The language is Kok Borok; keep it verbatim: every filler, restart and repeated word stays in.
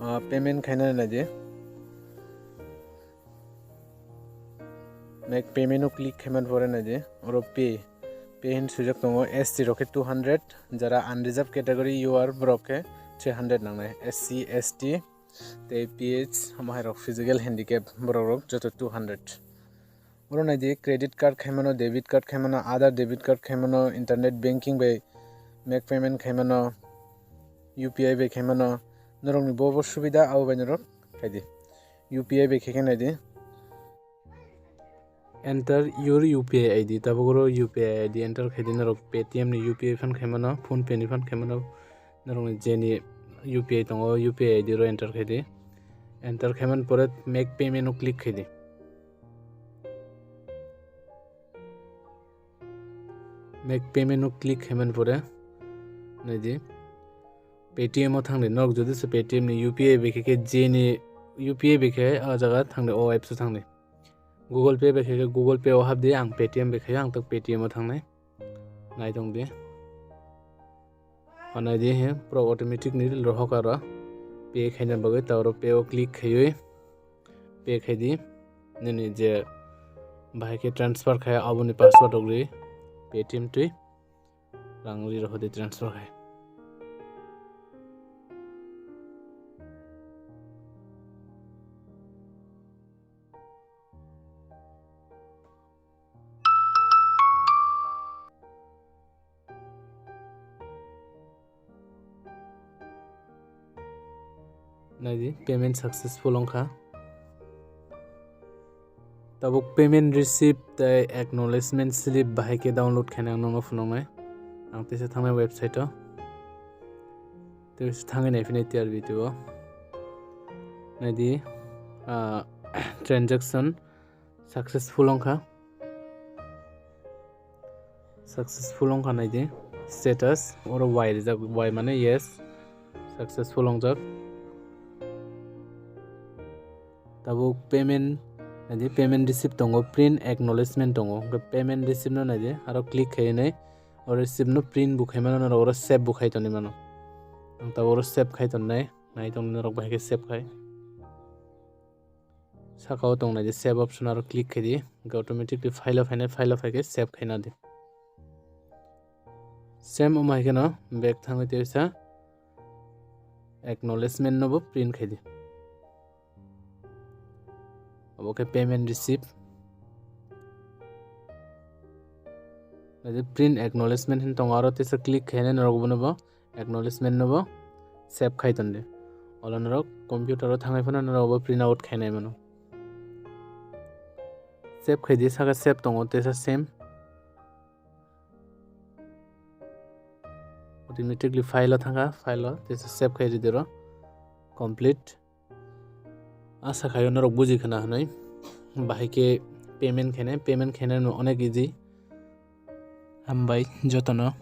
Ah, payment khaina naidi. Make payment o click khaimani pore naidi. Oro pay. Pay hin swijak tongo. S T rok khe two hundred. Jara unreserved category you are borok khe three hundred nangnai. S C, S T, tei P H, omo hai rok physical handicap borok rok joto two hundred. Oro naidi credit card khaimano, debit card khaimano, other debit card khaimano, internet banking bai make payment khaimano, U P I bai khaimano, norokni bo bo subida abo bai norok khaidi. U P I bai khe khe naidi. Enter your U P I I D, tabuk oro U P I I D enter khaidi, norok Paytm ni U P I phan khaimano, PhonePe ni phan khaimano, norokni jeni U P I tongo, U P I I D oro enter khaidi. Enter khaimani pore make payment o click khaidi. Make payment o click khaimani pore naidi Paytm o thangdi, norok jodi se Paytm ni U P I bai khe khe jeni U P I bai khe o jaga thangdi, o apps o thangdi. Google Pay bai khe khe Google Pay o habdi, ang Paytm bai khe ang tok Paytm o thangnai. Nai tongdi. O naidi he, pura automatic ni rohok aro pay khaina bagwi, ta oro pay o click khaiwi pay khaidi. Nini je bahai khe transfer khai, aboni password rok ri, Paytm twi rang ri rohodi transfer khai. Naidi, payment successful wngkha. Tabuk payment receipt tei acknowledgement slip bahai khe download khaina ang nokno phunuknai. Ang teisa thangnai website o. Teisa thangwi naiphinai T R B T o. Naidi, ah, transaction successful wngkha. Successful wngkha naidi. Status, oro Y rijak, Y mane yes. Successful wngjak. Tabuk payment, naidi payment receipt tongo, print acknowledgement tongo. Hwnkhe payment receipt no naidi, aro click khainai, o receipt no print bo khaimano, norok oro save bo khai tonwi mano. Ang tabuk oro save khai tonnai, nai tong norok bahai khe save khai. Saka o tongnai je save option aro click khaidi, hwnkhe automatically file o phainai, file o phaikhe save khaina di. Same omo hai kheno back thangwi teisa acknowledgement no bo print khaidi. Obo khe payment receipt. Naidi print acknowledgement hin tongo, aro teisa click khainai norok bono bo acknowledgement no bo save khai tondi. Ola norok computer o thangwi phano norok bo print out khainai mano. Save khaidi, saka save tongo, teisa same. Automatically file o thangkha, file o teisa save khai ridi oro. Complete. Asa khaio norok buji khna hwnwi. Bahai khe payment khainai, payment khainai no onek easy. Hambai jotono.